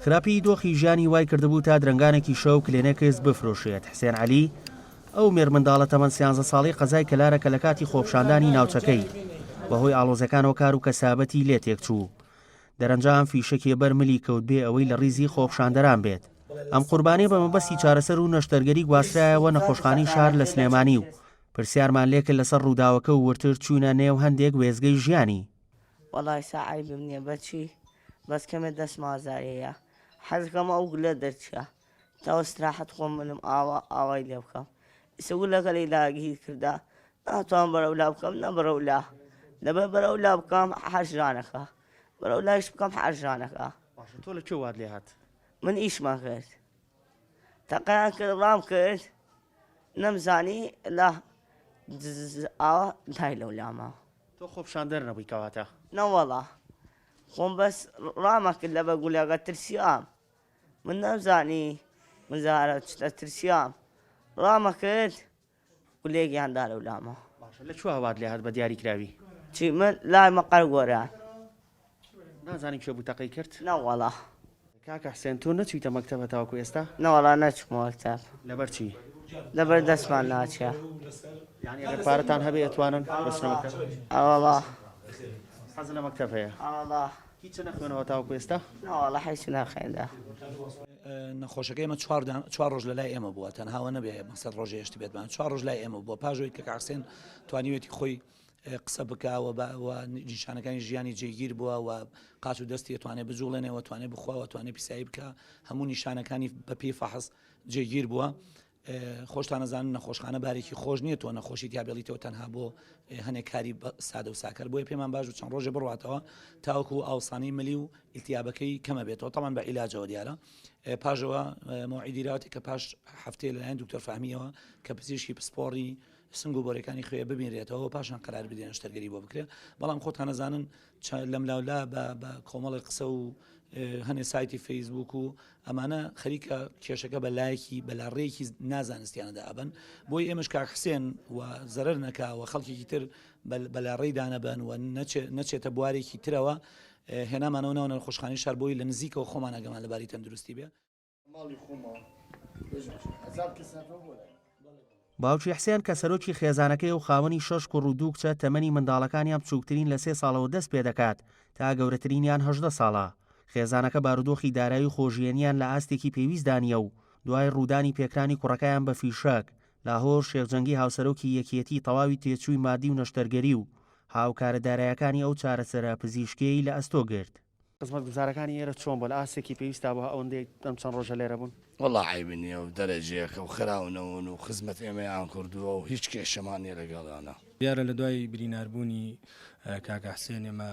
خراپیی دۆخی ژیانی وای کردبوو تا درەنگانێکی شەو کلێنێکس بفرۆشێت. حسێن عەلی، ئەو مێرمنداڵە تەمەن سیانزە ساڵەی قەزای کەلارە کە لە کاتی خۆپیشاندانی ناوچەکەی بەهۆی ئاڵۆزیەکانەوە کار و کەسابەتی لێ تێکچوو، دەرەنجام فیشەکێ بەر ملی کەوت بێ ئەوەی لە ڕیزی خۆپیشاندەران بێت. ئەم قوربانیە بە مەبەستی چارەسەر و نەشتەرگەری گواسترایەوە نەخۆشخانەی شار لە سلێمانی و پرسیارمان لێکرد لەسەر ڕووداوەکە و وردتر چووینە نێو هەندێک وێستگەی ژیانی. وەڵا ئیستا عەیبم نیە بەچی بەس کەمێ دەستم ئازارێیە حەزەکەم ئەو گولە دەرچیا تا ئیستراحەت خۆم بنم ئاوا ئاوای لێ بکەم ئیستا گولەکە لێی داگیر کردا ناتوانم بەرەو لا بکەم نە بەرەو لا لەبەر بەرەو لا بکەم هەر ژانەکە بەرەو لایش بکەم هەر ژانەکە. باشە تۆ لە کوێ وات لێ هات؟ من ئیشمان کرد تەقەیان کرد ڕام کرد نەمزانی لە ئاوا دای لەو لامە. تۆ خۆپیشاندەر نەبووی کەواتە؟ نەوەڵا خۆم بەس ڕامە کرد لەبەر گولەکە ترسیام من نەمزانی مزارە چتە ترسیام ڕامە کرد گولەیەکیان دا لەو لامە. باشە لە کوێ وات لێ هات بە دیاری کراوی؟ چی من لای مەقەر گۆران. نازانی کێ بوو تەقەی کرد؟ نەوەڵا. کاکە حسێن تۆ نەچویتە مەکتەب هەتاوەکو ئێستا؟ نەوەڵا نەچومە مەکتەب. لەبەر چی؟ لەبەر دەستمان ناچێ. یانی ئەگەر پارەتان هەبێ ئەتوانن بچنە مەکتەب؟ ئەوەڵا. حەزت لە مەکتەب هەیە؟ ئەوەڵا. هیچ نەخوێنەوە تاوەکو ئێستا؟ نەوەڵا هیچ نەخوێندە. نەخۆشەکە ئێمە چوار ڕۆژ لە لای ئێمە بووە تەنها وە نەبێ مەسەر ڕۆژێ هێشت بێتمان چوار ڕۆژ لای ئێمە بووە پاش ئەوەی کە کاک حسێن توانیوێتی خۆی قسە بکا و نیشانەکانی ژیانی جێگیر بووە و قاچ و دەستی توانێت بجوڵێنەوە توانێت بخواوە توانێت پیسایی بکە هەموو نیشانەکانی بەپی فەحس جێگیر بووە خۆشتان ئەزانن نەخۆشخانە بارێکی خۆش نییە تۆ نەخۆشی تیابێڵیتەوە تەنها بۆ هەنێک کاری سادە و ساکەر بۆیە پێمان باش و چەند ڕۆژێ بڕاتەوە تاوەکو ئاوسانی ملی و ئیلتیابەکەی کەمە بێتەوە تەمان بە عیلاجەوە دیارە پاژەوە مەوعیدی راوتی کە پاش هەفتەیە لەلایەن دکتۆر فەهمیەوە کە پزیشکی پسپۆڕی سنگ و بۆرەکانی خوێ ببینرێتەوە پاشان قرار بدرێن نەشتەرگەری بۆ بکرێت بەڵام خۆتان نەزانن لەملاولا بە بە کۆمەڵی قسە و هەنێ سایتی فەیسبوک و ئەمانە خەریکە کێشەکە بە لایەکی بە لاڕێیەکی نازانستیانەدا ئەبەن بۆی ئێمەش کاک حسێن و زەرەر نەکا و خەڵکێکی تر بە لاڕێی دانەبەن و نەچێتە بوارێکی ترەوە هێنامانەوە ناو نەخۆشخانەی شار بۆی لە نزیکەوە خۆمان ئەگەمان لەباری تەندروستی بێ. باوکی حسێن کە سەرۆکی خێزانەکەیە و خاوەنی شەش کوڕ و دوو کچە، تەمەنی منداڵەکانیان بچووکترین لە سێ ساڵەوە دەست پێدەکات تا گەورەترینیان 18 ساڵە. خێزانەکە بارودۆخی دارایی و خۆژیێنیان لە ئاستێکی پێویستدا نییە و دوای ڕوودانی پێکرانی کوڕەکەیان بە فیشەک، لاهور شێخ جەنگی هاوسەرۆکی یەکیەتی تەواوی تێچووی مادی و نەشتەرگەری و هاوکارە دارایەکانی ئەو چارەسەرە پزیشکیەی لە ئەستۆ گرت. خزمەتگوزارەکانی ئێرە چۆن بووە؟ لە ئاستێکی پێویستا بووە ئەوەندەی ئەم چەند ڕۆژە لێرە بوون؟ وەڵا عەیب نیە و دەرەجەیەکە و خراو نەون و خزمەت ئێمەیان کردووە و هیچ کێشەمان نیە لەگەڵیانا. دیارە لە دوای بریناربوونی کاکە حسێن ئێمە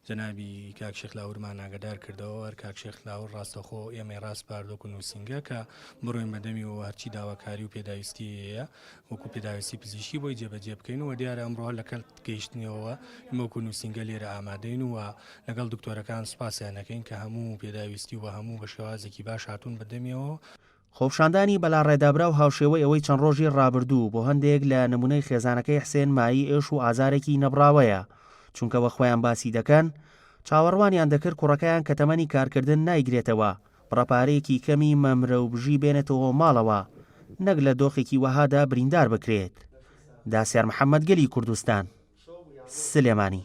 جەنابی کاک شێخ لاورمان ئاگادار کردەوە، هەر کاک شێخ لاور ڕاستەخۆ ئێمەی ڕاسپارد وەکو نووسینگە کە بڕۆین بە دەمی و هەرچی داواکاری و پێداویستی هەیە وەکو پێداویستی پزیشکی بۆی جێبەجێ بکەین و دیارە ئەمڕۆ لە کەلت گەیشتنیەوە ئێمە وەکو نووسینگە لێرە ئامادەین و لەگەڵ دکتۆرەکان سوپاسیان دەکەین کە هەموو پێداویستی و هەموو بە شێوازێکی باش هاتوون بە دەمیەوە. خۆپیشاندانی بەلاڕێدابراو هاوشێوەی ئەوەی چەند ڕۆژی ڕابردوو بۆ هەندێک لە نمونەی خێزانەکەی حسێن مایەی ئێش و ئازارێکی نەبڕاوەیە، چونکە وەک خۆیان باسی دەکەن چاوەڕوانیان دەکرد کوڕەکەیان کە تەمەنی کارکردن نایگرێتەوە بڕە پارەیەکی کەمی مەمرە و بژی بێنێتەوە ماڵەوە نەک لە دۆخێکی وەهادا بریندار بکرێت. داسیار محەمەد گەلی کوردستان، سلێمانی.